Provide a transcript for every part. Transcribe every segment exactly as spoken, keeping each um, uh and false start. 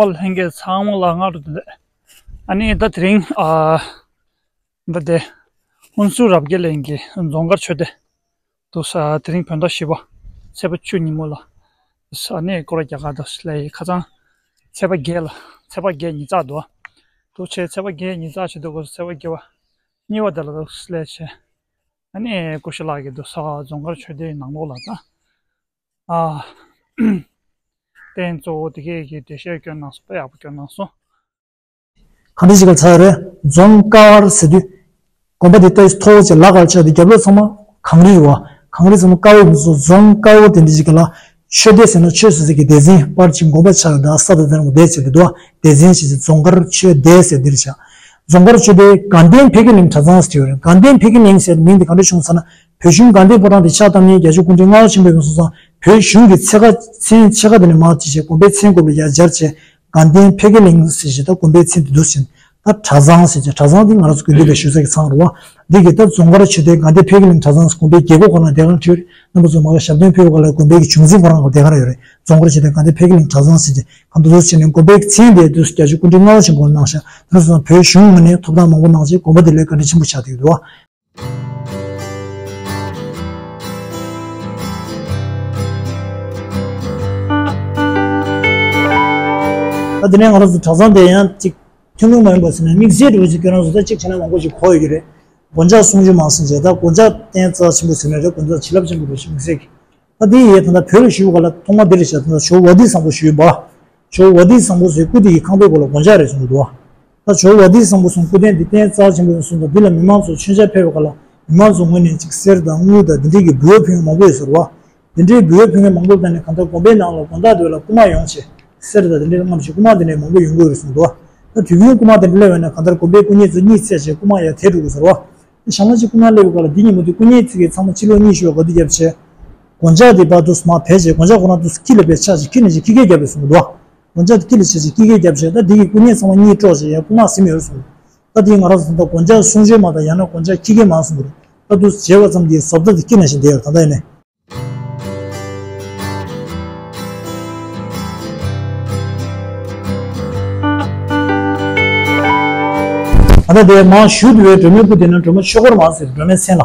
ཨོ་ལྷན་རྒྱས་ཚང་མ་ལ་སྔ་དྲོ་བདེ་ལེགས། ཨ་ནི་ད་དེ་རིང་ཨ་ད་དེ་ཧུན་སུར་རབ་རྒྱས་གླིང་གི་རྫོང་དཀར་ཆོས་སྡེ་འདུག་ས། དེ་རིང་བོད་ཟླ་བཞི་པ་ཚེས་པ་བཅུ་ཉིན་མོ་ལ་ཨ་ནི་སྐོར་ར་རྒྱག་ག་འདུག་ལ་ཡི་ཁ་སང་ཚེས་པ་བརྒྱད་ལ་ཚེས་པ་བརྒྱད་ཉིན་བརྩེགས་འདུག་འདུག་ཆེ་ཚེས་པ་བརྒྱད་ཉིན་བརྩེགས་བྱེད་འདུག་གོ་ཚེས་པ་བརྒྱད་པ་གཉིས་པ་དེ་ལ་འདུག་ལ་ཆེ། ཨ་ནི་ཀུ་ཤུ་ལགས་ཀྱིས་འདུག་ས་རྫོང་དཀར་ཆོས་སྡེའི་ནང་ལོགས་ལ་ད། ཨ། རྟེན་གཙོ་བོ་དེ་གས་ཀྱི་འགྲེལ་བཤད་སྐྱོན་གནང་སོང་། ད་ཡག་པོ་སྐྱོན་གནང་སོང་། གང་འདྲ་ཞིག་ག་ཚར་རེད། རྫོང་དཀར་ཟེར་དུས། དགོན་པ་འདི་ལྟ་ཡི་མཐོ་བོ་ཅིག་ལ་གར་ཆགས་དུས་རྒྱབ་ལོགས་ཚང་མ་གངས་རི་རེད་བ། གངས་རི་ཚང་མ་དཀར་བོ་མི་སོང་རྫོང་དཀར་བོ་དེ་འདྲ་ཞིག་ག་ལ། ཆོས་སྡེ་ཟེར་ན་ཆོས་ཟེར་ཟེར་གི་སྡེ་ཚན་པར་ཅིག་དགོན་པ་ཆགས་ཡོད་ད་ས་དང་དེ་རང་གི་སྡེ་ཟེར་གི་འདུག་བ། སྡེ་ཚན་ཞེས་བྱ་རྫོང་དཀར་ཆོས་སྡེ་ཟེར་འདིར་བཞག་རྫོང་དཀར་ཆོས་སྡེའི་དགའ་ལྡན་འཕེལ་རྒྱས་གླིང་གྲྭ་ཚང་ཟེར་གྱི་ཡོད་རེད། དགའ་ལྡན་འཕེལ་རྒྱས་གླིང་ཟེར་མིང་འདི་ག་འདྲ་བྱུང་ཟེར་ན། བོད་གཞུང་དགའ་ལྡན་ཕོ་བྲང་དེ་ཕྱག་བཏབ་མཁན་རྒྱལ་སྤྱི་སྐུ་ཕྲེང་ལྔ་པ་ཆེན་པོ་ཡིན་པ་སོང་ཙང་བོད་གཞུང་གི་ཚད་ཁ་མཚན་ཕྱེད་ཀ་དེ་ནས་མར་ཅི་བྱས་དགོན་པའི་མཚན་དགོན་པ་ལ་ཡར་སྦྱར་བྱས་དགའ་ལྡན་འཕེལ་རྒྱས་གླིང་ཟེར་བྱས་ད་དགོན་པའི་མཚན་དེ་འདུག་ཟེར། ད་གྲྭ་ཚང་ཟེར་བྱས་གྲྭ་ཚང་དེ་ང་རང་ཚོ་དགོན་སྡེ་ལ་ཞུ་ས་གི་ཚང་རེད་བ། འདི་གི་ད་རྫོང་དཀར་ཆོས་སྡེ་དགའ་ལྡན་འཕེལ་རྒྱས་གླིང་གྲྭ་ཚང་ཟེར་དགོན་པའི་རྒྱལ་སྒོ་ཁོ་ན་དེ་གང་བྲིས་རེད། རྣམ་པ་ཚོ་མ་ག་ཞབས་བརྟན་ཕེབས་པ་ལ་དགོན་པའི་གི་བྱུང་འཛིན་ཁོ་རང་གི་དེ་ག་ར་ཡོད་རེད། རྫོང་དཀར་ཆོས་སྡེ་དགའ་ལྡན་འཕེལ་རྒྱས་གླིང་གྲྭ་ཚང་ཟེར་བྱས་གང་དུ་འདུག་ཟེར་ནས་དགོན་པའི་མཚན་དེ་འདུག་རྒྱལ་སྤྱི་སྐུ་ཕྲེང་ལྔ་པ་ཆེན་པོ་གནང་ཤག་དེ་ཚོ་བོད་གཞུང་ངོས་ནས་ཐོབ་ཐང་མང་པོ་གནང་བྱས་དགོན་པ་དེ་ལས་བཀའ་དྲིན་ཆེན་པོ་ཆགས་བསྡད་ཡོད་འདུག་བ། ད་དེ་ནས་ང་རང་ཚོ་གྲྭ་ཚང་དེ་ཡང་གཅིག་ཐུན་མོང་མ་ཡིན་པ་ཟེར་ན་དམིགས་བསལ་འདྲ་བོ་ཅིག་ཁྱོད་རང་ཚོ་ད་གཅིག་བྱས་ན་མང་པོ་ཞིག་གོ་ཡོད་ཀྱི་རེད། སྒོ་ལྕགས་སུམ་ཅུ་མ་ཟིན་བྱས་ད་སྒོ་ལྕགས་རྟེན་རྩ་ཆེན་པོ་ཟེར་ན་རེད། སྒོ་ལྕགས་བྱིན་རླབས་ཆེན་པོ་འདྲ་བོ་ཅིག་དམིགས་བསལ་གྱི། ད་དེ་ཡིས་ད་ལྟ་བོད་ལ་ཞུ་བ་ལ་ཐོག་མ་འདི་རེད་བྱས་ད་ལྟ་ཇོ་བོ་ཝ་ཏི་བཟང་པོ་ཞུས་པ། ཇོ་བོ་ཝ་ཏི་བཟང་པོ་ཟེར་སྐུ་དེ་ཡི་ཁང་པའི་སྒོ་ལ་སྒོ་ལྕགས་རེད་གསུངས་འདུག་བ། ད་ཇོ་བོ་ཝ་ཏི་བཟང་པོ་གསུང་སྐུ་རྟེན་འདི་རྟེན་རྩ་ཆེན་པོ་ཡིན་གསུངས་དང་འདི་ལ་མི་མང་ཚོ་མཆོད་མཇལ་ཕེབས་པའི་སྐབས་ལ་མི་མང་ཚོ་ངོས་ནས་ཅིག་གསེར་དང་དངུལ་དང་འདི་འདྲའི་གི་འབུལ་བ་ཕུལ་མཁན་མང་པོ་ཡོད་ཟེར་བ། འདི་འདྲའི་འབུལ་བ་ཕུལ་མཁན་མང་པོ་དང་ནི་གང་ལྟར་དགོན་པའི་ནང་ལ་དགོན་བདག་དེ་ལ་རྐུ་མ་ཡོང་བྱས་གསེར་དང་འདི་འདྲའི་སྔ་ཕྱི་རྐུ་མ་འདི་འདྲའི་མང་པོ་ཡོང་གི་ཡོད་རེད་གསུངས་འདུག་ད་དུས་རྒྱུན་རྐུ་མ་དེ་འདྲ་སླེབས་པ་ན་གང་ལྟར་དགོན་པའི་སྐུ་ཉིད་ཚོ་གཉིད་སད་བྱས་རྐུ་མ་ཡར་དེད་འགྲོ་གི་ཟེར་བ། ཞང་ལ་ཅིག་རྐུ་མ་སླེབས་པའི་སྐབས་ལ་འདི་གཉིས་མ་འདུག་སྐུ་ཉིད་ཚོ་གིས་ཚང་མ་ཕྱི་ལོགས་གཉིད་ཤོར་བ་ག་དུས་བརྒྱབ་བྱས། སྒོ་ལྕགས་དེ་བར་དུ་མར་ཕེབས་བྱས་སྒོ་ལྕགས་ཁོ་རང་དུ་ཁྱི་ལ་བས་ཆགས་བྱས་ཁྱི་ནས་ཅིག་ཁྱི་སྐད་བརྒྱབ་པས་གསུངས་འདུག་སྒོ་ལྕགས་དེ་ཁྱི་ལ་ཆགས་བྱས་ཁྱི་སྐད་བརྒྱབ་བྱས་ད་འདི་གི་སྐུ་ཉིད་ཚང་མ་གཉིད་དཀྲོགས་བྱས་ཡར་རྐུ་མ་ཟིན་ཡོད་གསུངས། ད་དེ་ང་རང་ཚོ་ད་སྒོ་ལྕགས་སུམ་ཅུ་མ་དང་ཡང་ན་སྒོ་ལྕགས་ཁྱི་སྐད་མ་གསུངས་པར་ད་དུ་བྱས་པ་ཙམ་གྱིས་བཟོ་ལྟ་དེ་ཁྱི་ན་བཞིན་བསྡད་ཡོད་ད་ལྟ་ཡིན་ནའི། ད་ལྟ་དེ་མང་ཞུ་དུ་བའི་སྒྲོལ་མའི་སྐུ་དེ་ན་སྒྲོལ་མ་ཆོས་འཁོར་མ་ཟེར་སྒྲོལ་མའི་མཚན་ལ།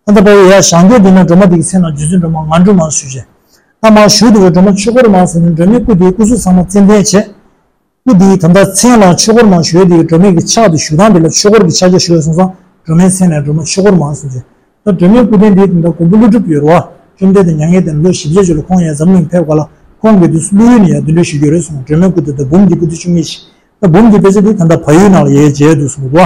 ད་ལྟ་བའི་ཡ་ཞང་སྐྱོ་དེ་ན་སྒྲོལ་མ་དེ་གི་མཚན་ལ་རྗེ་བཙུན་སྒྲོལ་མ་ངན་འགྲོ་མ་ཞུ་བྱས། ད་མང་ཞུ་དུ་བའི་སྒྲོལ་མ་ཆོས་འཁོར་མ་ཟེར་ནས་སྒྲོལ་མའི་སྐུ་དེའི་སྐུ་གཟུགས་ཚང་མ་ཙན་དན་བྱས། སྐུ་དེའི་ད་ལྟ་མཚན་ལ་ཆོས་འཁོར་མ་ཞུ་བའི་དེ་གི་སྒྲོལ་མའི་གི་ཕྱག་དེ་ཞུ་སྟངས་དེ་ལ་ཆོས་འཁོར་གྱི་ཕྱག་རྒྱ་ཞུ་བའི་སོང་ཙང་སྒྲོལ་མའི་མཚན་ལ་སྒྲོལ་མ་ཆོས་འཁོར་མ་ཟེར་བྱས། ད་སྒྲོལ་མའི་སྐུ་རྟེན་འདི་དེ་འདྲ་མགོན་པོ་ཀླུ་སྒྲུབ་ཡོད་རེད་བ། བཅོམ་ལྡན་འདས་མྱ་ངན་འདས་ནས་ལོ་བཞི་བརྒྱ་ཅིག་ལ་ཁོང་ཡར་འཛམ་གླིང་ཕེབས་སྐབས་ལ་ཁོང་གིས་དུས་སུ་ཀླུ་ཡུལ་ནས་ཡར་འདི་འདྲ་ཞུ་རྒྱུ་རེད་གསུངས། སྒྲོལ་མའི་སྐུ་དེ་ད་འབུམ་གྱི་སྐུ་དེ་བཅུ་གཉིས་ཤིག་ད་འབུམ་གྱི་དཔེ་ཆ་འདི་ད་ལྟ་བལ་ཡུལ་ནང་ལ་ཡར་མཇལ་འདུག་གསུངས་འདུག་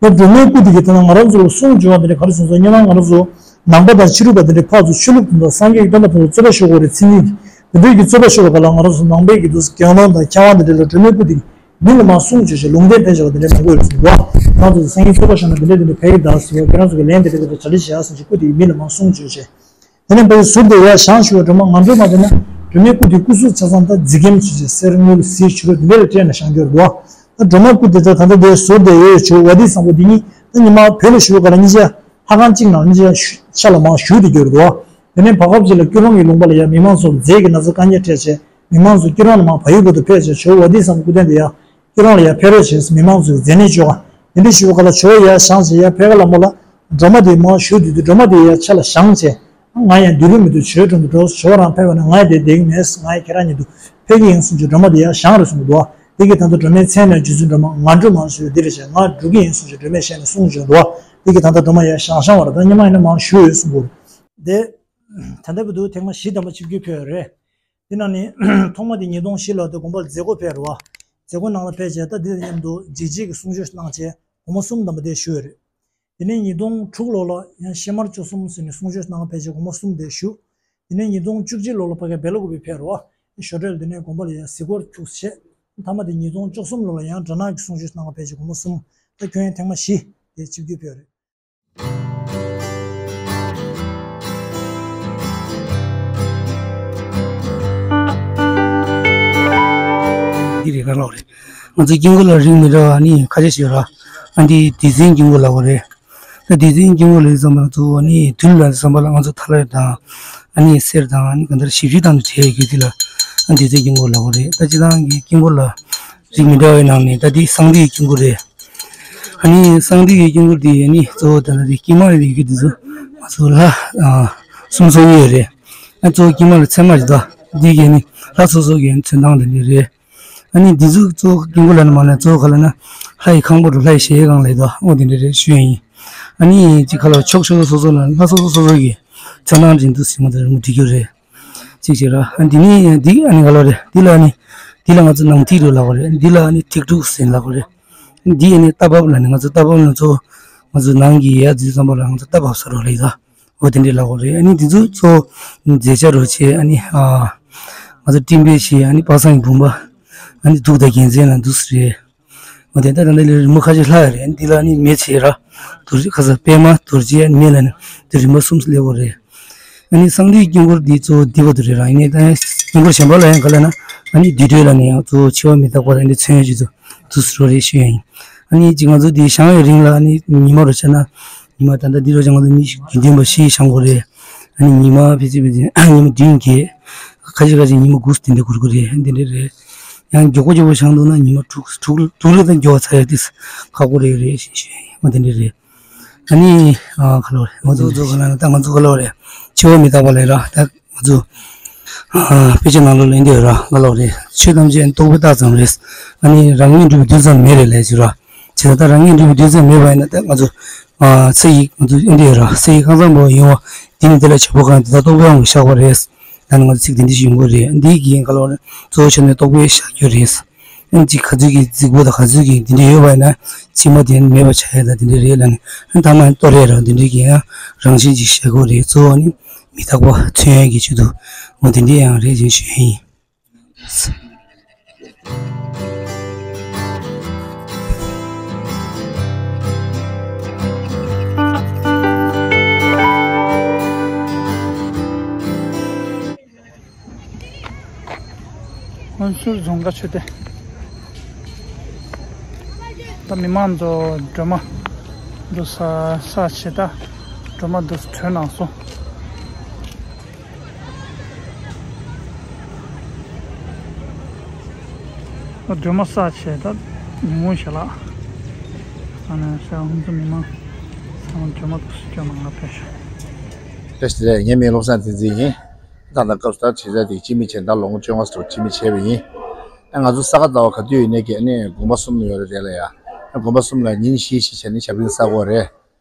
བ། ད་སྒྲོལ་མའི་སྐུ་དེ་གིས་ད་ང་རང་ཚོ་ལ་གསུང་བྱུང་བ་འདི་འདྲ་ག་རེ་གསུངས་སོང་། སྔོན་མ་ང་རང་ཚོ་ནང་པ་དང་ཕྱི་རབས་པ་འདི་འདྲ་ཕར་ཚུར་ཆོས་ལུགས་དང་སངས་རྒྱས་ཀྱི་བསྟན་པ་དེ་ཚོ་རྩོད་པ་ཤོར་དགོས་རེད་ཚིག་ཉིད་འདི་འདྲའི་གི་རྩོད་པ་ཤོར་བ་ག་ལ་ང་རང་ཚོ་ནང་པའི་གི་དུས་སུ་དགེ་སློང་དང་མཁས་དབང་འདི་འདྲ་ལ་སྒྲོལ་མའི་སྐུ་དེ་གིས་མི་ལ་མར་གསུང་བྱོས་ཤིག་ལུང་བསྟན་ཕན་བྱ་བ་འདི་འདྲ་མང་པོ་ཡོད་ཟེར་འདུག་ང་ཚོ་སངས་རྒྱས་རྩོད་པ་ཤོར་ན་འདི་འདྲ་འདི་འདྲ་ཕལ་གྱི་བདག་ཟེར་བ་ཁྱེད་རང་ཚོ་གི་ལན་འདི་འདྲ་འདི་འདྲ་གྲ་སྒྲིག་བྱེད་ཡ་ཟེར་གྱི་སྐུ་དེ་གིས་མི་ལ་མར་གསུང་བྱོས་ཤིག་དེ་ནས་བོད་ཟུར་དེ་ཡར་བཞེངས་ཞུ་བའི་སྒྲོལ་མ་ངན་འགྲོ་མ་དེ་ན་སྒྲོལ་མའི་སྐུ་དེ་སྐུ་གཟུགས་ཆ་ཚང་ད་རྫིག་གེམ་ཆུ་ཆེ་གསེར་དངུལ་གསེར་བྱུ་རུ་འདི་འདྲ་ལ་སྤྲས་ནས་བཞེངས་རྒྱུ་རེད་འདུག་ད་སྒྲོལ་མ་སྐུ་དེ་ད་ད་ལྟ་དེ་ཟུར་དེ་ཡོད་ཡོད་ཆུ་ཝ་དི་བཟང་པོ་འདི་གཉིས་ད་ཉི་མ་བོད་ལ་ཞུ་བའི་སྐབས་ལ་གཉིས་ཆ་ལྷ་ཁང་གཅིག་ནང་གཉིས་ཆ་ཤ་ལ་མང་ཞུ་དེ་རྒྱུ་རེད་འདུག་དེ་ནས་བར་སྐབས་ཅིག་ལ་ཀུན་སློང་གི་ལུང་པ་ལ་ཡང་མི་མང་ཚོར་རྫས་ཀྱི་ན་ཚ་དཀའ་ངལ་འཕྲད་བྱས་མི་མང་ཚོ་ཀུན་སློང་ལ་མར་བལ་ཡུལ་བར་དུ་ཕེབས་བྱས་ཆུ་ཝ་དི་བཟང་པོ་སྐུ་རྟེན་དེ་ཡར། ཁྱེད་རང་ལ་ཡར་ཕེབས་རོགས་བྱས་མི་མང་ཚོས་མཛད་ནས་བཅོ་ག་དེ་འདྲ་ཞུ་བ་ག་ལ་ཇོ་བོ་ཡར་བཞེངས་བྱས་ཡར་ཕེབས་ག་ལ་མོ་ལ་སྒྲོལ་མ་དེ་མར་ཞུ་དུས་དུས་སྒྲོལ་མ་དེ་ཡར་ཆ་ལ་བཞེངས་བྱས་ང་ཡང་སྡོད་ལུགས་མི་འདུག་ཇོ་བོ་དྲུང་དུ་འགྲོ་ཇོ་བོ་རང་ཕེབས་པ་ན་ང་ཡང་དེ་བསྡད་ཀྱི་མེད་ང་ཡང་ཁྱེད་རང་གཉིས་འདུག་ཕེབས་ཀྱི་ཡིན་གསུངས་ཀྱི་སྒྲོལ་མ་དེ་ཡར་བཞེངས་རེད་གསུངས་འདུག་བ། དེ་གི་ད་ལྟ་སྒྲོལ་མའི་མཚན་ནས་རྗེ་བཙུན་སྒྲོལ་མ་ངན་འགྲོ་མ་ཞུ་བ་འདི་རེད་བྱས་ང་འགྲོ་གི་ཡིན་གསུངས་ཀྱི་སྒྲོལ་མའི་ཞལ་ནས་གསུངས་བྱུང་འདུག་བ། དེ་གི་ད་ལྟ་སྒྲོལ་མ་ཡར་བཞེངས་བཞེངས་བ་རེད་ད་སྔོན་མ་ཡིན་ན་མར་ཞུ་ཡོད་གསུངས་པ་རེད། དེ། ད་ལྟ་བར་དུ་ཐེངས་མ་བཞི་དམ་པ་ཆིབས་བསྒྱུར་ཕེབས་ཡོད་རེད། དེ་ནང་ནས་ཐོག་མ་དེ་ཉིས་སྟོང་བཞི་ལོ་དེ་དགོན་པ་ལ་མཛད་སྒོ་ཕེབས་རེད་བ། མཛད་སྒོ་ནང་ལ་ཕེབས་བྱས་ད་དེ་དང་མཉམ་དུ་འཇིགས་བྱེད་ཀྱི་གསུང་ཆོས་གནང་བྱས་སྒོར་མོ་གསུམ་དམ་པ་དེ་ཞུས་ཡོད་རེད། དེ་ནས་ཉིས་སྟོང་དྲུག་ལོ་ལ་ཡང་ཤེས་མར་བཅུ་གསུམ་ཟེར་ནས་གསུང་ཆོས་གནང་ཕེབས་བྱས་སྒོར་མོ་གསུམ་དེ་ཞུ། དེ་ནས་ཉིས་སྟོང་བཅུ་གཅིག་ལོ་ལ་ཕ་གིར་སྦེ་ལ་ཀུ་པེ་ཕེབས་རེད་བ། ཞོ་སྤྲེལ་དེ་ནས་དགོན་པ་ལ་ཡང་གཟིགས་སྐོར་ཁྱུག་བྱས། མཐའ་མ་དེ་ཉིས་སྟོང་བཅུ་གསུམ་ལོ་ལ་ཡང་སྦྲ་ནག་གི་གསུང་ཆོས་གནང་ཕེབས་བྱས་སྒོར་མོ་གསུམ། ད་ཁྱོན་ཡོངས་ཐེངས་མ་བཞི་དེ་ཆིབས་བསྒྱུར་ཕེབས་རེད། འདི་རེད་ག་ལོག་རེད། ང་ཚོ་དཀྱིལ་འཁོར་ལ་རིགས་མི་འདྲ་བ་ནི་ཁ་ཤས་ཤིག་ཡོད་ར། ཨ་འདི་སྡེ་ཚན་དཀྱིལ་འཁོར་ལབ་དགོས་རེད། ད་སྡེ་ཚན་དཀྱིལ་འཁོར་ལ་ཡོད་ཙམ་པ་ང་ཚོ་ཨ་ནི་དུས་ལ་ཙམ་པ་ལ་ང་ཚོ་ཐ་ལ་དང་ཨ་ནི་གསེར་དང་ཨ་ནི་གང་ལྟར་ཞིབ་ཞིབ་དང་བྲལ་ཡོད་དེ་ལ་ ཨ་འདི་ཚོའི་དཀྱིལ་འཁོར་ལབ་དགོས་རེད། ད་སྤྱིར་བཏང་གི་དཀྱིལ་འཁོར་ལ་རིགས་མི་འདྲ་བའི་ནང་ནས་ད་འདི་གསང་འདུས་ཀྱི་དཀྱིལ་འཁོར་རེད། ཨ་ནི་གསང་འདུས་ཀྱི་དཀྱིལ་འཁོར་འདི་ཨ་ནི་གཙོ་བོ་ད་ལྟ་འདི་དཀྱིལ་མ་རེད། འདི་གི་འདི་ཚོ་ང་ཚོ་ལྷ་ཨ་སུམ་ཚོགས་ཡོད་རེད། ཨ་གཙོ་བོ་དཀྱིལ་མ་ལ་ཚད་མ་རེད་དོ། འདི་གི་ཨ་ནི་ལྷ་སོ་སོ་གི་ཨ་ནི་ཚོན་མདངས་དེ་འདྲ་རེད། ཨ་ནི་འདི་ཚོ་གཙོ་བོ་དཀྱིལ་འཁོར་ལ་ནི་མ་ལ་གཙོ་བོ་ག་ལ་ན་ལྷ་ཡི་ཁང་པ་རུ་ལྷ་ཡི་གཞལ་ཡས་ཁང་ལ་ཡོད་དོ། འོ་དེ་འདྲ་རེད་ཞུ་ཡ་ཡིན། ཨ་ནི་ཅིག་ག་ལ་ཕྱོགས་ཕྱོགས་སོ་སོ་ལ་ལྷ་སོ་སོ་སོ་སོ་གི་ཚོན་མདངས་རིང་དུ་ཟིན་མ་དང་རིང་མོ་འབྲི་རྒྱུ་རེད། གཅིག་བྱས་ར། ཨ་འདི་ནི་འདི་ཨ་ནི་ག་ལོ་རེད། འདི་ལ་ནི་འདི་ལ་ང་ཚོ་ནང་ཐིག་རུ་ལབ་དགོས་རེད། འདི་ལ་ནི་ཐིག་དྲུག་ཟིན་ལབ་དགོས་རེད། འདི་ཨ་ནི་རྟ་བབས་ལ་ནི་ང་ཚོ་རྟ་བབས་ལ་ཚོ་ང་ཚོ་ནང་གི་ཡ་འཛུལ་ཙམ་པ་ལ་ང་ཚོ་རྟ་བབས་ས་རོ་ལ་ཡི་ད། འོ་དེ་འདྲས་ལབ་དགོས་རེད། ཨ་ནི་འདི་ཚོ་ཚོ་མཛེས་ཆ་རོ་ཆེ། ཨ་ནི་ཨ་ང་ཚོ་སྤྲིན་པའི་ཆེ། ཨ་ནི་པ་སངས་ཀྱི་བུམ་པ། ཨ་ནི་གདུགས་དང་རྒྱལ་མཚན་ལ་འདུག་སེ་རེད། འོ་དེ་ལྟ་ད་ལྟ་ལས་རི་མོ་ཁ་ཤས་ལྷག་ཡོད་རེད། འདི་ལ་ནི་མེ་ཆེ་ར། རྡོ་རྗེ་ཁ་ས་པད་མ་རྡོ་རྗེ་མེ་ལ་ནི་འདི་རིམ་པ་གསུམ་སླེབས་ཡོད་རེད། ཨ་ནི་གསང་འདུས་དཀྱིལ་འཁོར་འདི་གཙོ་བོ་འདི་བར་དུ་རེད་ར། ཡིན་ནའི་ད་དཀྱིལ་འཁོར་གཞན་པ་ལ་ཡང་ག་ལ་ན་ཨ་ནི་འདི་འདྲའི་ལ་ནི་ཡང་གཙོ་བོ་འཆི་བ་མི་རྟག་པ་རེད། འདི་མཚོན་ཡོད་ཅིག་ཏུ་འདུག་སེ་རོ་རེད་ཞུ་ཡ་ཡིན། ཨ་ནི་ཅིག་ང་ཚོ་འདི་བཞེངས་ཡོད་རིང་ལ་ཨ་ནི་ཉི་མ་རུ་ཆ་ན་ཉི་མ་ད་ལྟ་འདི་རུ་ཆ་ང་ཚོ་མི་དགེ་འདུན་པ་བཞི་བཞེངས་དགོས་རེད། ཨ་ནི་ཉི་མ་ཕལ་ཆེར་ཕལ་ཆེར་ཉི་མ་བདུན་བརྒྱད། ཁ་ཤས་ཁ་ཤས་ཉི་མ་དགུ་དེ་འདྲ་འགོར་གི་རེད། འདི་འདྲ་རེད། ཡང་མགྱོགས་པོ་མགྱོགས་པོ་བཞེངས་འདུག་ན་ཉི་མ་དྲུག་དྲུག་དྲུག་ལ་ད་མགྱོགས་ཚར་ཡ་དེ་ཁག་པོ་རེད་རེད་ཞེས་ཞུ་ཡ་ཡིན། འོ་དེ་འདྲ་རེད། ཨ་ནི་ཨ་ག་ལོ་རེད། ང་ཚོ་ཚོ་ག་ལ་ན་ད་ང་ཚོ་ག་ལོ་རེད། འཆི་བ་མི་རྟག་པ་ལས་ར། ད་ང་ཚོ་ཨ་དཔེ་ཆ་ནང་ལོགས་ལ་འདི་ཡོད་ར། ག་ལོ་རེད། ཆོས་ཐམས་ཅད་རྟོགས་པས་རྟགས་ཙམ་རེད། ཨ་ནི་རང་ངོས་འགྲུབ་པའི་དུས་ཙམ་མེད་རེད་ལས་ཞུ་ར། བྱས་ཙང་ད་རང་ངོས་འགྲུབ་པའི་དུས་ཙམ་མེད་པ་ཡིན་ན་ད་ང་ཚོ་ཨ་ཚེ་ཡི་ང་ཚོ་འདི་ཡོད་ར། ཚེ་ཡི་ཁང་བཟང་པོ་ཡོང་བ་འདི་ནི་འདི་ལ་བྱེད་པོ་གང་འདི་ད་རྟོགས་པའི་དབང་གིས་བཞག་པ་རེད། ད་ནི་ང་ཚོ་ཚིག་འདི་འདྲ་ཞིག་ཡོང་གི་རེད། འདི་གི་ག་ལོ་རེད། གཙོ་བོ་ཆ་ནས་རྟོགས་པས་བཞག་རྒྱུ་རེད། ཨ་ནི་གཅིག་ག་ཚོད་ཀྱི་རྫིག་པོ་དང་ག་ཚོད་ཀྱི་འདི་འདྲ་ཡོད་པ་ཡིན་ན་ཕྱི་མ་དེ་མེད་པ་ཆགས་ཡ་ད་འདི་འདྲ་རེད་ལབ་ནས། ཨ་ནི་ཐ་མ་ལྟོ་རེད་ར། འདི་འདྲ་གི་ཡང་རང་བཞིན་གྱིས་བཞག་གི་རེད། གཙོ་བོ་ནི་མི་རྟག་པ་མཚོན་ཡ་གི་ཆེད་དུ་འོ་འདི་འདྲ་ཡང་རེད་ཅེས་ཞུ་ཡ་ཡིན། ཧོན་སུར་རྫོང་དཀར་ཆོས་སྡེ། ད་མི་མང་ཚོ་སྒྲོལ་མ་འདུག་ས་ས་ཆེ། ད་སྒྲོལ་མ་འདུག་ས་གྲོལ་གནང་སོང་། ད་སྒྲོལ་མ་ས་ཆེ། ད་ཉིན་གུང་ཞལ་ལག་ཨ་ནི་ས་ཧོན་སུར་མི་མང་ཚང་མ་སྒྲོལ་མ་འདུག་ས་སྐྱོ་མ་ང་ཕེབས་ཤག། བཀྲ་ཤིས་བདེ་ལེགས། ངའི་མིང་བློ་བཟང་བསྟན་འཛིན་ཡིན། ད་ལྟ་སྐབས་སུ་ད་བྱེད་ས་དེ་སྤྱི་མི་བྱས། ད་ལོ་ངོ་བཅོ་ལྔ་ཙམ་སྤྱི་མི་བྱས་པ་ཡིན། ཨ་ང་ཚོ་ས་ག་ཟླ་བ་ག་དུས་ཡིན་ནའི་གི་ཨ་ནི་དགོན་པ་གསུམ་ཡོད་རེད། དེ་ལ་ཡ་ཨ་དགོན་པ་གསུམ་ལ་ཉིན་བཞི་བཞི་བྱས་ནས་ཞབས་བརྟན་བསགས་ཀྱི་ཡོད་རེད།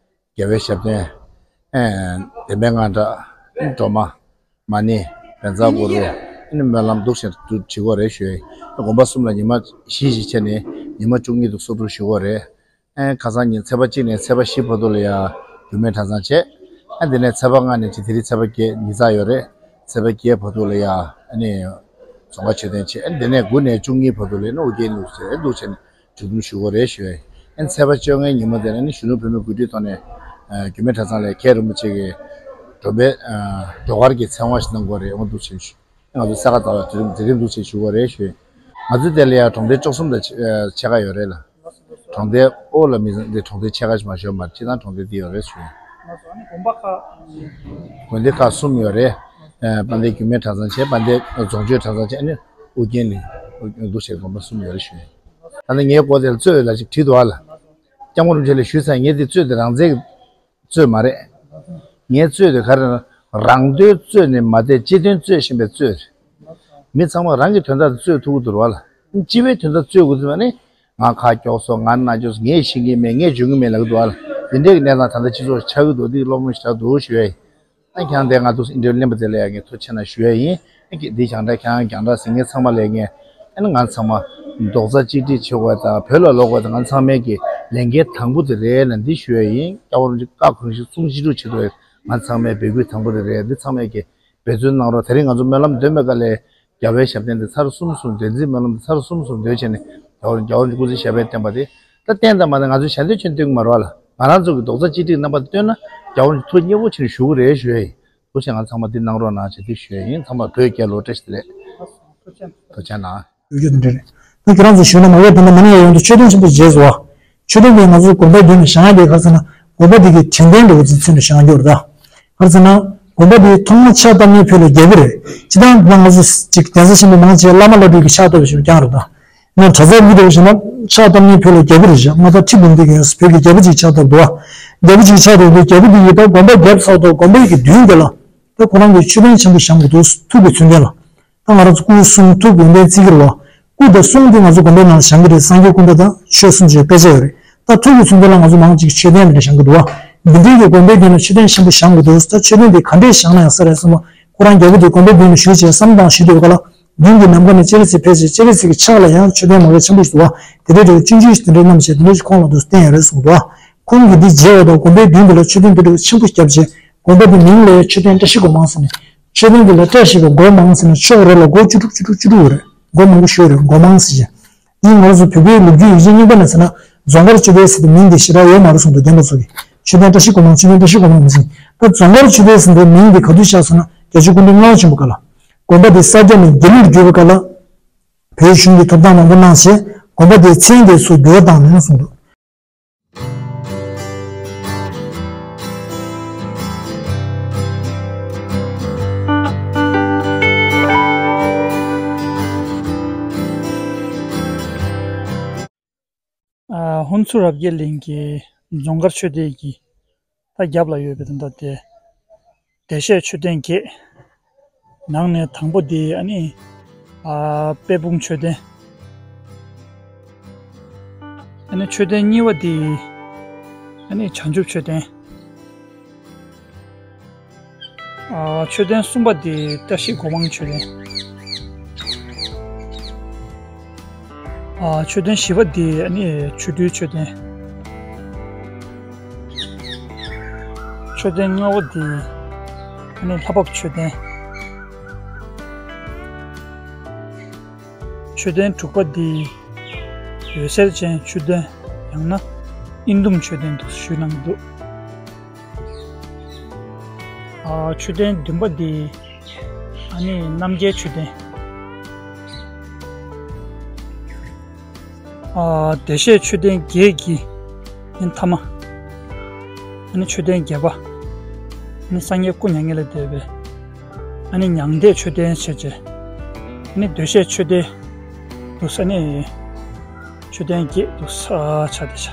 རྒྱལ་བའི་ཞབས་བརྟན། ཨ་བདེན་པའི་དངངས་སྐྲག་སྒྲོལ་མ། མ་ཎི། བཛྲ་གུ་རུ། ཨ་ནི་སྨོན་ལམ་འདུག་སེ་འདུག་བྱེད་ཀྱི་ཡོད་རེད་ཞུ་ཡ་ཡིན། དགོན་པ་གསུམ་ལ་ཉི་མ་བཞི་བཞི་བྱས་ནས་ཉི་མ་བཅུ་གཉིས་འདུག་སེ་གསོལ་སྒྲུབ་ཞུ་གི་ཡོད་རེད། ཨ་ཁ་སང་ཉིན་ཚེས་པ་གཅིག་ནས་ཚེས་པ་བཞི་བར་དུ་ལ་ཡ་རྒྱུད་སྨོན་གྲྭ་ཚང་བྱས། ཨ་དེ་ནས་ཚེས་པ་ལྔ་ནས་བྱས། དེ་རིང་ཚེས་པ་བརྒྱད་ཉི་ཤུ་ཡོད་རེད། ཚེས་པ་བརྒྱད་བར་དུ་ལ་ཡ་ཨ་ནི་རྫོང་དཀར་མཆོད་རྟེན་བྱས། ཨ་དེ་ནས་དགུ་ནས་བཅུ་གཉིས་བར་དུ་ལ་ནི་ཨོ་རྒྱན་ལུགས་བྱས་འདུག་བྱས་ནས་གྲོལ་སྒྲུབ་ཞུ་གི་ཡོད་རེད་ཞུ་ཡ་ཡིན། ཨ་ཚེས་པ་བཅོ་ལྔའི་ཉིན་མོ་དེ་ནས་ནི་གཞོན་ནུ་བོད་མིའི་འགོ་ཁྲིད་ཐོག་ནས་ཨ་རྒྱུད་སྨོན་གྲྭ་ཚང་ལ་མཁན་རིན་པོ་ཆེ་གིས་སྒྲོལ་མའི་ཨ་སྒྲོལ་དཀར་གྱི་ཚེ་དབང་ཞིག་གནང་གི་ཡོད་རེད། འོ་འདུག་བྱས་ནས་ཞུ། ང་ཚོ་ས་ག་ཟླ་བ་དེ་རིང་དེ་རིང་འདུག་བྱས་ཞུ་གི་ཡོད་རེད་ཞུ། ང་ཚོ་དེ་ལ་ཡང་གྲོང་རྡལ་བཅུ་གསུམ་དང་ཕྱེད་ཀ་ཡོད་རེད་ལ། གྲོང་རྡལ་ཨོ་ལ་མི་འདི་གྲོང་རྡལ་ཕྱེད་ཀ་ཞིག་མ་ཤོར་མ་རེད། སྤྱིར་བཏང་གྲོང་རྡལ་འདི་ཡོད་རེད་ཞུ། ང་ཚོ་ཨ་ནི་དགོན་པ་ཁག་དགོན་སྡེ་ཁག་གསུམ་ཡོད་རེད། ཨ་དཔལ་ལྡན་རྒྱུད་སྨོན་གྲྭ་ཚང་བྱས། དཔལ་ལྡན་རྫོང་ཆོས་གྲྭ་ཚང་བྱས། ཨ་ནི་ཨོ་རྒྱན་ནི་འདུག་བྱས་དགོན་པ་གསུམ་ཡོད་རེད་ཞུ། ད་ནི་ངའི་སྐོར་དེ་ལ་གཙོས་ལ་ཅིག་བྲིས་འདུག་ཨ་ལ། སྐྱབས་མགོན་རིན་པོ་ཆེ་ལ་ཞུས་ཚར། ངས་འདི་གཙོས་དེ་རང་བཙན་གཙོས་མ་རེད། ངའི་གཙོས་དེ་ག་རེ་ན། རང་དོན་གཙོས་ནས་མ་བསྡད་སྤྱི་དོན་གཙོས་བཞིན་པའི་གཙོས་རེད། མི་ཚང་མ་རང་གི་དོན་དག་དེ་གཙོས་ཐུབ་ཀྱི་འདུག་བ་ལ། སྤྱི་བའི་དོན་དག་གཙོས་དགོས་དུས་ནི། ང་ཁ་སྐྱོགས་སོང་། ང་རྣ་སྐྱོགས་སོང་། ངས་ཤེས་ཀྱི་མེད། ངས་འཇོན་གྱི་མེད་ལབ་ཀྱི་འདུག་བ་ལ། དེ་འདྲའི་གནས་སྟངས་ད་ལྟ་སྤྱི་ཚོགས་ཆགས་ཀྱི་འདུག་འདི་བློ་ཕམ་ཞེ་དྲག་འདུག་ཞུ་ཡ་ཡིན། ཨ་ཁྱེད་རང་དེ་ང་ཚོ་ཨིན་ཊར་བིའུ་ལེན་པ་དེ་ལ་ཡང་ངས་ཐུགས་རྗེ་ཆེ་གནང་ཞུ་ཡ་ཡིན། ཨ་ཀྱེ་འདི་རྒྱང་བསྒྲགས་ཁྱེད་རང་རྒྱང་བསྒྲགས་ཟིན་མཁན་ཚང་མ་ལ་ངས། ཨ་ནི་ང་ཚང་མ་རྡོག་རྩ་གཅིག་སྒྲིལ་བྱེད་དགོས་དང་བོད་ལ་ལོག་དགོས་དང་། ང་ཚང་མས་ཀྱི་ལས་འགན་དང་པོ་དེ་རེད་ལ་འདི་ཞུ་ཡ་ཡིན། སྐྱབས་མགོན་རིན་པོ་ཆེ་བཀའ་གང་བཞིན་སྲུང་བརྩི་ཞུ་བྱེད་དགོས། ང་ཚང་མས་འབོད་སྐུལ་དང་པོ་དེ་རེད། འདི་ཚང་མས་ཀྱི་འབད་བརྩོན་གནང་རོགས། དེ་རིང་ང་ཚོ་སྨོན་ལམ་འདོན་པའི་སྐབས་ལ་རྒྱལ་བའི་ཞབས་བརྟན་དེ་ཚར་གསུམ་གསུམ་འདོན། མཛད་སྨོན་ལམ་དེ་ཚར་གསུམ་གསུམ་འདོན་བྱས་ནས་རྒྱལ་བ་རྒྱལ་བ་རིན་པོ་ཆེ་སྐུ་ཚེ་ཞབས་པད་བརྟན་པ་དེ། ད་བརྟན་དང་མ་བརྟན་ང་ཚོས་ཞལ་འདོན་ཆེན་སྟོན་གྱི་མ་རེད་བ་ལ། ང་རང་ཚོ་གི་རྡོག་རྩ་གཅིག་སྒྲིལ་རྣམ་པ་དེ་བཏོན་ན་རྒྱལ་བ་རིན་པོ་ཆེ་ཐུགས་མཉེས་པོ་བྱས་ནས་བཞུགས་ཀྱི་རེད་ཞུ་ཡ་ཡིན། ཐུགས་རྗེ་ཆེ། ང་ཚང་མ་འདི་གནང་རོགས་གནང་བྱས་འདི་ཞུ་ཡ་ཡིན། ཚང་མ་བོད་རྒྱལ་ལོ། བཀྲ་ཤིས་བདེ་ལེགས། ཐུགས་རྗེ་ཆེ་གནང་། ཡོད་རྒྱུ་དེ་འདྲ་རེད། ད་ཁྱེད་རང་ཚོ་ཞུས་ན་མ་ཡོད་དོན་དག་མ་ནི་ཡ་ཡོང་དུ་མཆོད་རྟེན་ཆེན་པོ་རྗེས་སུ་བ། མཆོད་རྟེན་དེ་ང་ཚོ་དགོན་པའི་མདུན་ནས་བཞེངས་ཡ་དེ་ག་རེ་ཟེར་ན་དགོན་པ་དེ་གི་དྲན་རྟེན་འདྲ་བོ་ཅིག་མཚོན་ནས་བཞེངས་རྒྱུ་རེད་ད། ག་རེ་ཟེར་ན། དགོན་པ་འདི་ཐོག་མ་ཕྱག་བཏབ་མཁན་བོད་ལ་རྒྱ་བོད་རེད། ཅི་ལྟར་ང་ཚོ་ཅིག་གདན་ས་ཆེན་པོ་མང་ཆེ་བླ་མ་བླ་སྤྲུལ་གྱི་ཕྱག་བཏབ་ཞིག་ཀྱང་རེད་ད། ང་གྲྭ་ཚང་མི་རེད་ཞེ་ན་ཕྱག་བཏབ་མཁན་བོད་ལ་རྒྱ་བོད་རེད་ཞེ། ང་ད་ཁྲི་འབུམ་སྡེ་གི་བོད་ཀྱི་རྒྱལ་པོ་ཅིག་ཕྱག་བཏབ་འདུག་བ། རྒྱལ་པོ་ཅིག་ཕྱག་བཏབ་འདུག་རྒྱལ་པོ་འདི་ཡིས་ད་དགོན་པ་བརྒྱབ་ཚར་དུས་དགོན་པའི་གི་མདུན་དེ་ལ། ད་ཁོ་རང་གི་མཆོད་རྟེན་ཆེན་པོ་བཞེངས་དགོས་འདུག་ཐུགས་ཀྱི་མཚོན་དོན་ལ། ད་ང་རང་ཚོ་སྐུ་གསུང་ཐུགས་ཡོན་ཏན་བརྩི་གི་རེད་བ། སྐུ་དང་གསུང་འདི་ང་ཚོ་དགོན་པའི་ནང་བཞེངས་ཀྱི་རེད། སངས་རྒྱས་སྐུ་འདྲ་དང་ཆོས་སུམ་ཅུ་དཔེ་ཆ་ཡོད་རེད། ད་ཐུགས་ཀྱི་མཚོན་དོན་ལ་ང་ཚོ་མང་ཅིག་མཆོད་རྟེན་འདི་འདྲ་བཞེངས་ཀྱི་འདུག་བ། འདི་འདྲའི་གི་དགོན་པའི་མདུན་ལ་མཆོད་རྟེན་ཆེན་པོ་བཞེངས་དགོས་འདུག་ད་མཆོད་རྟེན་འདི་ག་འདྲས་བཞེངས་ན་ཡག་ས་རེད་གསུངས་པ། ཁོ་རང་རྒྱལ་པོ་འདི་དགོན་པའི་མདུན་ལ་བཞུགས་བྱས་བསམ་བཏང་བཞུགས་དུས་སྐབས་ལ། མདུན་གྱི་ནམ་མཁའ་ནས་སྤྱན་རས་གཟིགས་ཕེབས་བྱས་སྤྱན་རས་གཟིགས་ཀྱི་ཕྱག་ལ་ཡང་མཆོད་རྟེན་མ་འགའ་ཆེན་པོ་ཞིག་འདུག་བ། དེ་འདྲའི་རེད། སྤྱོད་འཇུག་དེ་འདྲའི་རྣམ་བཤད་དེ་འདྲ་ཞིག་ཁོང་ལ་འདུག་བསྟན་ཡོད་རེད་གསུངས་འདུག་བ། ཁོང་གིས་འདི་མཇལ་བ་དང་དགོན་པའི་མདུན་དེ་ལ་མཆོད་རྟེན་དེ་འདྲ་ཆེན་པོ་བརྒྱབ་བྱས། དགོན་པ་དེ་མིང་ལ་མཆོད་རྟེན་བཀྲ་ཤིས་སྒོ་མང་ཟེར་ནས། མཆོད་རྟེན་དེ་ལ་བཀྲ་ཤིས་པའི་སྒོ་མང་ཟེར་ནས་ཕྱོགས་རེ་ལ་སྒོ་བཅུ་དྲུག་བཅུ་དྲུག་བཅུ་དྲུག་ཡོད་རེད། སྒོ་མང་པོ་ཞིག་ཡོད་རེད། སྒོ་མང་ཟེར་བྱས། འདི་ང་ཚོ་བོད་པའི་ལོ་རྒྱུས་ཡིག་ཆ་རྙིང་པ་ནས་ཟེར་ན་རྫོང་དཀར་མཆོད་རྟེན་ཟེར་དུས་མིང་དེ་ཞེ་དྲག་ཡོད་མ་རེད་གསུངས་འདུག་རྒན་པ་ཚོ་གིས། མཆོད་རྟེན་བཀྲ་ཤིས་སྒོ་མང་། མཆོད་རྟེན་བཀྲ་ཤིས་སྒོ་མང་མི་ཟེར། ད་རྫོང་དཀར་མཆོད་རྟེན་ཟེར་དུས་མིང་དེ་ག་དུས་ཆགས་ཟེར་ན་བརྒྱད་ཅུ་སྐུ་ཕྲེང་ལྔ་པ་ཆེན་པོ་སྐབས་ལ། དགོན་པ་དེ་ས་སྐྱ་ནས་དགེ་ལུགས་བསྒྱུར་བའི་སྐབས་ལ། བོད་གཞུང་གིས་ཐོབ་ཐང་མང་པོ་གནང་བྱས་དགོན་པ་དེའི་མཚན་དེ་ཚུར་བསྒྱུར་བཏང་ནས་གསུངས་འདུག་ཨ། ཧུན་སུར་རབ་རྒྱས་གླིང་གི་རྫོང་དཀར་མཆོད་རྟེན་གྱི་ད་རྒྱབ་ལ་ཡོད་པའི་དོན་དག་དེ། བདེ་གཤེགས་མཆོད་རྟེན་བརྒྱད། ནང་ནས་དང་པོ་དེ་ཨ་ནི། ཨ། དཔལ་སྤུངས་མཆོད་རྟེན། ཨ་ནི་མཆོད་རྟེན་གཉིས་པ་དེ་ཨ་ནི་བྱང་ཆུབ་མཆོད་རྟེན། ཨ། མཆོད་རྟེན་གསུམ་པ་དེ་བཀྲ་ཤིས་སྒོ་མང་མཆོད་རྟེན། ཨ། མཆོད་རྟེན་བཞི་པ་དེ་ཨ་ནི་ཆོ་འཕྲུལ་མཆོད་རྟེན། མཆོད་རྟེན་ལྔ་པ་དེ་ཨ་ནི་ལྷ་བབས་མཆོད་རྟེན། མཆོད་རྟེན་དྲུག་པ་འདི་འོད་གསལ་ཅན་མཆོད་རྟེན། ཡང་ན་དབྱེན་བསྡུམ་མཆོད་རྟེན་དུ་ཞུས་གནང་གི་འདུག་ཨ། མཆོད་རྟེན་བདུན་པ་འདི་ཨ་ནི་རྣམ་རྒྱལ་མཆོད་རྟེན། ཨ། བདེ་གཤེགས་མཆོད་རྟེན་བརྒྱད་ཀྱི་ཨ་ནི་མཐའ་མ། ཨ་ནི་མཆོད་རྟེན་བརྒྱད་པ། ཨ་ནི་སངས་རྒྱས་སྐུ་མྱ་ངན་ལས་འདས་པའི་ཨ་ནི་མྱང་འདས་མཆོད་རྟེན་བྱས་བྱས། ཨ་ནི་བདེ་གཤེགས་མཆོད་རྟེན་དུ་ས་ནི་མཆོད་རྟེན་བརྒྱད་དུ་ས་ཆ་དེ་ཆ།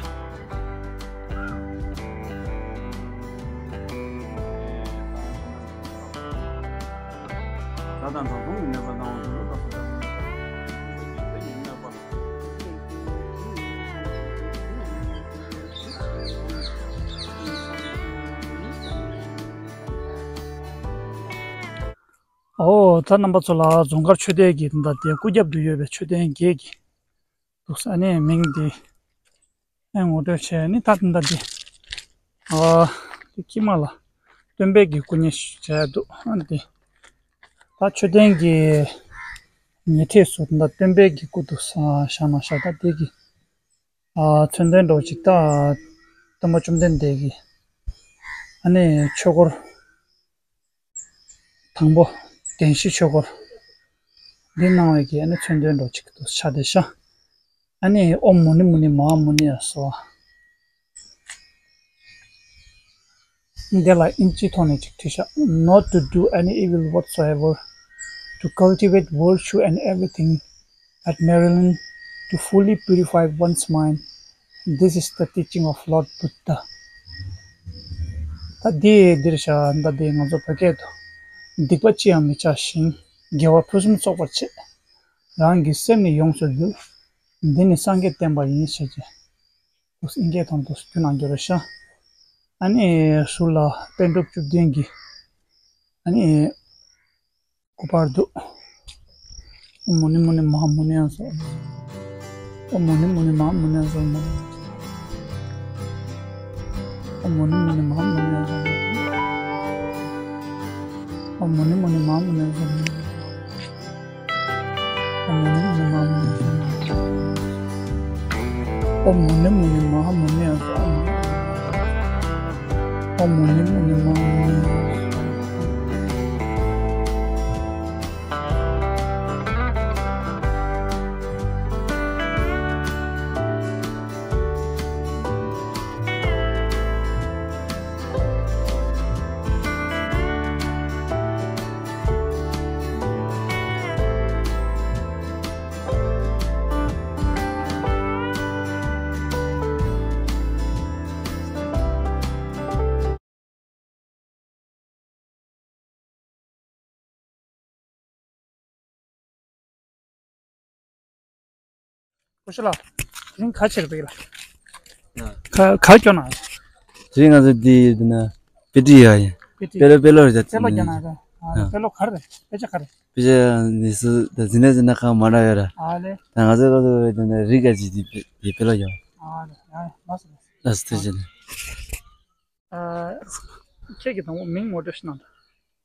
ཨོ། ད་རྣམ་པ་ཚོ་ལ་རྫོང་དཀར་མཆོད་རྟེན་གྱི་ད་ལྟ་དེ་སྐུ་རྒྱབ་ཏུ་ཡོད་པའི་མཆོད་རྟེན་བརྒྱད་ཀྱི་འདུག་ས་ནས་མིང་དེ་ཨེ་ངོ་སྤྲོད་བྱས་ནི་ད་ད་ལྟ་དེ། ཨ། དེ་དཀྱིལ་མ་ལ་སྟོན་པའི་གི་སྐུ་བརྙན་ཞིག་བྱས་འདུག་ཨ་ནི་དེ། ད་མཆོད་རྟེན་གྱི་ཉེ་འཁྲིས་སུ་ད་སྟོན་པའི་གི་སྐུ་འདུག་ས་བཞག་ན་བཞག་ད་དེ་གི། ཨ། མཚོན་དོན་འདྲ་བོ་ཅིག་ད་སྟོན་པ་བཅོམ་ལྡན་འདས་ཀྱིས་ཨ་ནི་ཆོས་འཁོར་དང་པོ་བདེན་བཞིའི་ཆོས་འཁོར་འདི་གནང་བའི་གི་ཨ་ནི་མཚོན་དོན་འདྲ་བོ་ཅིག་ཏུ་ཆགས་བསྡད་ཤག་ཨ་ནི་ཨོཾ་མུ་ནི་མུ་ནི་མ་ཧཱ་མུ་ནི་ཡ་སྭཱ་ཧཱ། འདི་ལ་ཨིན་ཇིའི་ཐོག་ནས་ཅིག་བྲིས་ཤག Not to do any evil whatsoever, to cultivate virtue and everything at Maryland, to fully purify one's mind. This is the teaching of Lord Buddha. ད་འདི་འདིར་བཞག་ད་འདི་ང་ཚོ་བོད་སྐད་དུ། སྡིག་པ་ཅི་ཡང་མི་བྱ་ཞིང་། དགེ་བ་ཕུན་སུམ་ཚོགས་པར་བྱེད། རང་གི་སེམས་ནི་ཡོངས་སུ་འདུལ། འདི་ནི་སངས་རྒྱས་བསྟན་པ་ཡིན་ཞེས་བྱས། དུས་ཨིན་སྐད་ཐོག་ཏུ་བསྒྱུར་གནང་རྒྱུ་རེད་ཤག་ཨ་ནི་ཟུར་ལ་པཎ་གྲུབ་བཅུ་བདུན་གྱི་ཨ་ནི་སྐུ་པར་འདུག་ཨོཾ་མུ་ནི་མུ་ནི་མ་ཧཱ་མུ་ནི་ཡ་སྭཱ་ཧཱ། ཨོཾ་མུ་ནི་མུ་ནི་མ་ཧཱ་མུ་ནི་ཡ་སྭཱ་ཧཱ། ཨོཾ་མུ་ནི་མུ་ནི་མ་ཧཱ་མུ་ནི་ཡ་སྭཱ་ཧཱ། ཨོཾ་མུ་ནི་མུ་ནི་མ་ཧཱ་མུ་ནི་ཡ་སྭཱ་ཧཱ། ཨོཾ་མུ་ནི་མུ་ནི་མ་ཧཱ་མུ་ནི་ཡ་སྭཱ་ཧཱ། ཨོཾ་མུ་ནི་མུ་ནི་མ་ཧཱ་མུ་ནི་ཡ་སྭཱ་ཧཱ། ཨོཾ་མུ་ནི་མུ་ནི་མ་ཧཱ་མུ་ནི་ཡ་སྭཱ་ཧཱ། སྐུ་ཞབས་ལགས། དེ་རིང་ག་ཆེར་བིག་ལ། ཡ། ག་ག་སྐྱོ་ན། དེ་རིང་ང་ཚོ་འདི་འདི་ན་པེ་ཏི་ཡ་ཡ། པེ་ཏི། པེ་ལོ་པེ་ལོ་རེད་ད། པེ་ལོ་རྒྱ་ནག་རེད། ཨ་ཡ། པེ་ལོ་ག་རེ་རེད། དཔེ་ཆ་ག་རེ། དཔེ་ཆ་འདི་སུ་ད་འཛིན་གྲྭ་འཛིན་གྲྭ་ཁག་མ་འདྲ་ཡོད་ར། ཨ་ལེ། ད་ང་ཚོ་ཁ་ཚོ་འདི་ན་རིག་ག་ཅིག་འདི་པེ་ལོ་ཡ། ཨ་ལེ། ཡ་ཡ། ལགས་སོ་ལགས་སོ། ལགས་སོ་ཐུགས་རྗེ་ཆེ། ཨ། ཁྱེད་ཀྱི་དང་པོ་མིང་ངོ་སྤྲོད་ཞིག་གནང་དང་།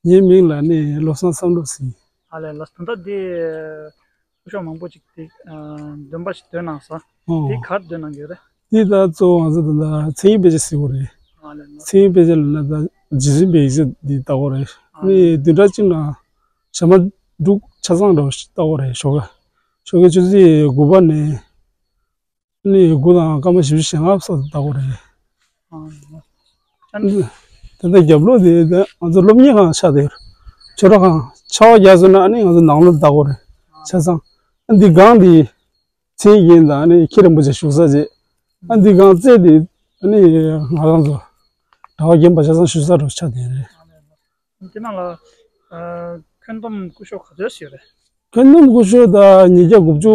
ངའི་མིང་ལ་ནི་བློ་བཟང་བསམ་གྲུབ་ཟེར། ཨ་ལས་ལགས། ད་ལྟ་འདི་སྐུ་ཞབས་མང་པོ་ཅིག་དེ་ཨ་འདོན་པ་ཞིག་འདོན་གནང་སོང་། ཨོ། དེ་ག་རེ་འདོན་གནང་གི་ཡོད་རེད། དེ་ད་གཙོ་བོ་ང་ཚོ་ད་ལྟ་མཚན་ཉིད་དཔེ་ཆ་ཟེར་གོ་རེད། ཨ་ལས་ལགས། མཚན་ཉིད་དཔེ་ཆ་ལབ་ན་ད་རྗེ་བཙུན་པའི་ཡིག་ཆ་འདི་ལྟ་གོ་རེད། ཨ་ནི་བདུན་ཕྲག་གཅིག་ནང་ཞག་མ་དྲུག་ཆ་ཚང་འདྲ་བོ་ཞིག་ལྟ་གོ་རེད། ཞོགས་ཀ་ཞོགས་ཀའི་ཆུ་ཚོད་དགུ་པ་ནས། ནི་དགུ་དང་སྐར་མ་བཞི་བཅུ་ཞེ་ལྔ་ཙམ་ལྟ་གོ་རེད། ཨ་ནི། ད་ལྟ་རྒྱབ་ལོགས་དེ་ད་ང་ཚོ་སློབ་གཉེར་ཁང་ཆགས་བསྡད་ཡོད། ཆོས་གྲོགས་ཁང་ཆར་པ་རྒྱག་སོང་ན་ཨ་ནི་ང་ཚོ་ནང་ལོགས་ལྟ་གོ་རེད། ཆ་ཚང་། ཨ་འདི་སྒང་འདི་མཚན་ཉིད་དང་ཨ་ནི་མཁན་རིན་པོ་ཆེ་བཞུགས་ས་བྱས། ཨ་འདི་སྒང་རྩེ་འདི་ཨ་ནི་ང་རང་ཚོ་གྲྭ་པ་རྒན་པ་ཆ་ཚང་བཞུགས་ས་འདྲ་ཆགས་བསྡད་རེད། དེ་ནང་ལ་ཨ་ཁྱོན་བསྡོམས་སྐུ་ཞབས་ག་ཚོད་ཞིག་ཡོད་རེད། ཁྱོན་བསྡོམས་སྐུ་ཞབས་ད་ཉིས་བརྒྱ་དགུ་བཅུ་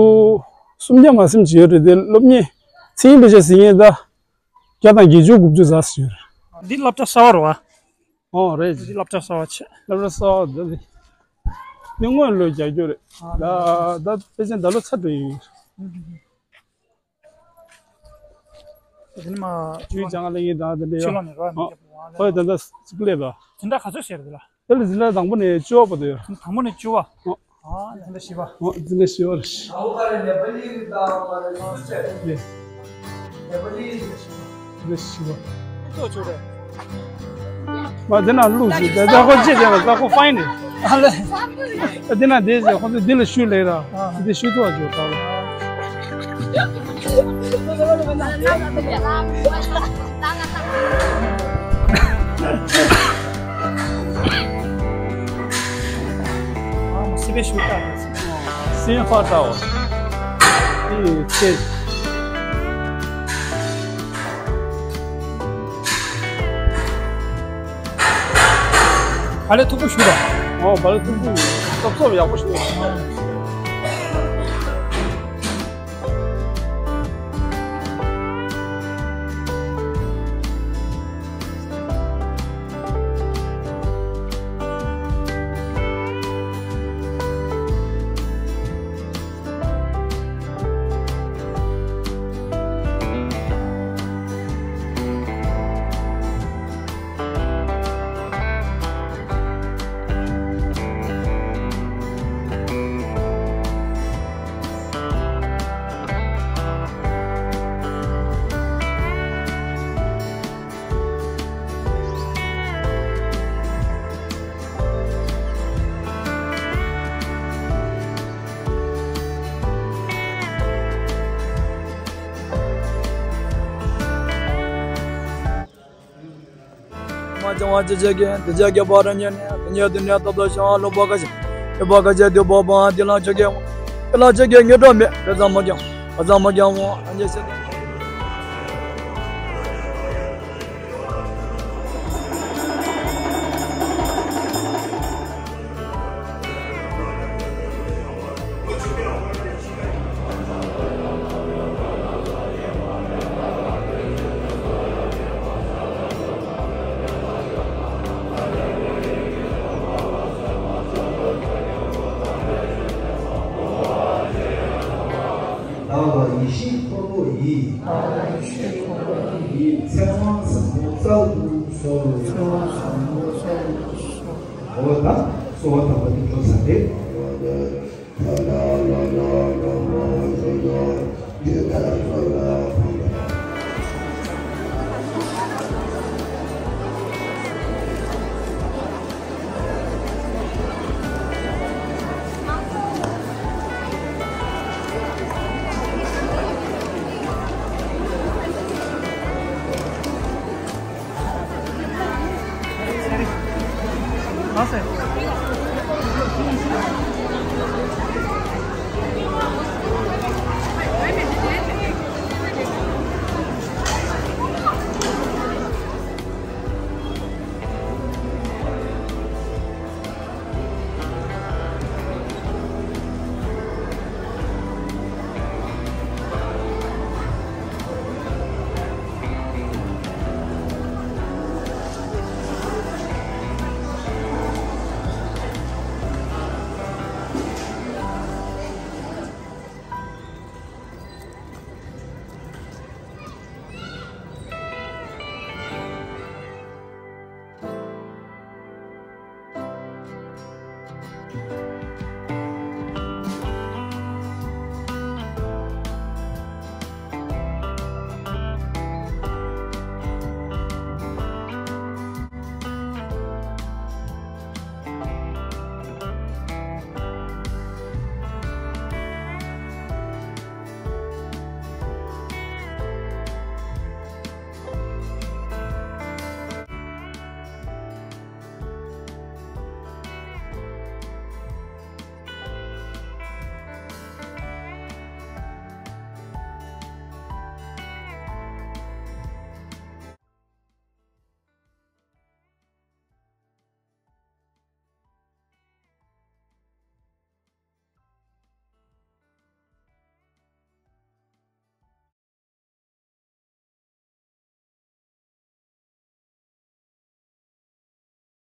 སུམ་བརྒྱ་མ་ཟིན་ཅིག་ཡོད་རེད་དེ། སློབ་གཉེར་མཚན་ཉིད་དཔེ་ཆ་ཟིན་མཁན་ད་བརྒྱ་དང་བརྒྱད་ཅུ་དགུ་བཅུ་ཙམ་ཞིག་ཡོད་རེད། འདི་སློབ་གྲྭ་གསར་པ་རེད་བ། ཨོ་རེད། འདི་སློབ་གྲྭ་གསར་པ་ཆེ། སློབ་གྲྭ་གསར་པ་འདི་འདི་སྔོན་ལོ་རྒྱག་རྒྱུ་རེད། ཨ་ད་ད་དཔེ་ཆ་ད་ལོ་ཚར་འགྲོ་ཡིན། དེ་ནི་མ་ཅུའི་ཅང་ལེ་ངེ་དང་དེ་འདྲ་ཆུ་ལོག་ནས་རོ་མི་རྒྱབ་པ། ཧོ་ད་ད་སིག་ལེ་བ། འཛིན་གྲྭ་ག་ཚོད་བྱས་རེད་ལ། དེ་ལ་འཛིན་གྲྭ་དང་པོ་ནས་བཅུ་བ་བར་དུ་ཡོད། དང་པོ་ནས་བཅུ་བ། ཨོ། ཨ་འཛིན་གྲྭ་བཞི་བ། ཨོ་འཛིན་གྲྭ་བཞི་བ་རེད། ཨོ་ཨ་རེ་ནེ་པ་ལི་རེད་ད་ཨོ་ཨ་རེ་ལ་སུ་ཆེ། ཡེ། ནེ་པ་ལི་རེད། འཛིན་གྲྭ་བཞི་བ། ཏོ་ཆུ་རེད། མ་དེ་ན་ལུག་ཞིག་དེ་ད་ཁོ་ཅི་དེ་ན་ད་ཁོ་ཕ་ཡིན་ནི། ཨ་ལེ། ཨ་དེ་ན་དེ་ཟེར་ཁོ་ཚོ་དེ་ལ་ཤུལ་ལེགས་ར། ཨ། དེ་ཤུལ་ཐུག་བ་འཇོག་ད་ལ། ཨ་སི་པེ་ཤུལ་ད་ལ། སེམས་ཧ་ཏའོ། ཨེ་ཚེ། བ་ལས་མཐུག་པོ་ཞུ་ར། ཨོ་བ་ལས་མཐུག་པོ་ཡོད། སོབ་སོབ་ཡག་པོ་ཞུ། མ་བྱང་བ་ཅི་བྱེད་ཀྱི། དེ་བྱ་རྒྱུ་བ་ར་ཉེ་ནས། དེ་ཉེ་དུ་ནས་ཐོབ་ཏུ་བྱུང་། ལོ་བ་ཀ་ཅི། དེ་བ་ཀ་ཅི་དུ་བ་བ་དེ་ལ་ཆ་གེ། དེ་ལ་ཆ་གེ་ངེས་འགྲོ་མེད། དེ་ཙམ་མ་བྱང་། དེ་ཙམ་མ་བྱང་བ་ཨ་ཉེ་སེ། བདག་ལ་ཡེ་ཤེས་འཁོར་ལོ་ཡི། བདག་ལ་ཡེ་ཤེས་འཁོར་ལོ་ཡི། ཚེ་དབང་ཟབ་མོ་སྩལ་དུ་གསོལ། ཚེ་དབང་ཟབ་མོ་སྩལ་དུ་གསོལ། འོ་ད་གསོལ་བ་དམ་པ་དེ་འགྲོ་ས་རེད། ལགས་སོ།